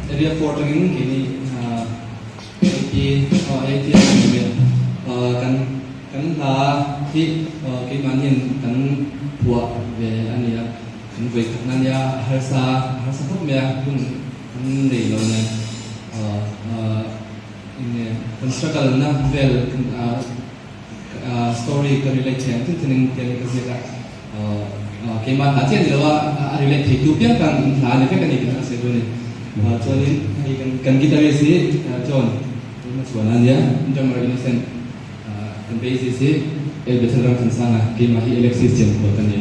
Area 4 tangin keini AT AT a ni ve kan kan hla hi keimahniin kan phuah ve a ni a, kan vawi khatna nia a harsa a harsa khawp mai a, hun kan nei lo nen enge kan struggle na vel story ka relate thei ang thil thil in tiang in ka ziak a keimah hla chiah ni lo a a relate thei tu piang khan in hla a ni vek a ni tih kha ka sawi dawn a ni chuanin hei kan kan guitarist hi John Hmachhuana a nia drummer Innocent kan bassist hi El Bethel Ramthansanga keimah hi Alexis Chianphual ka ni.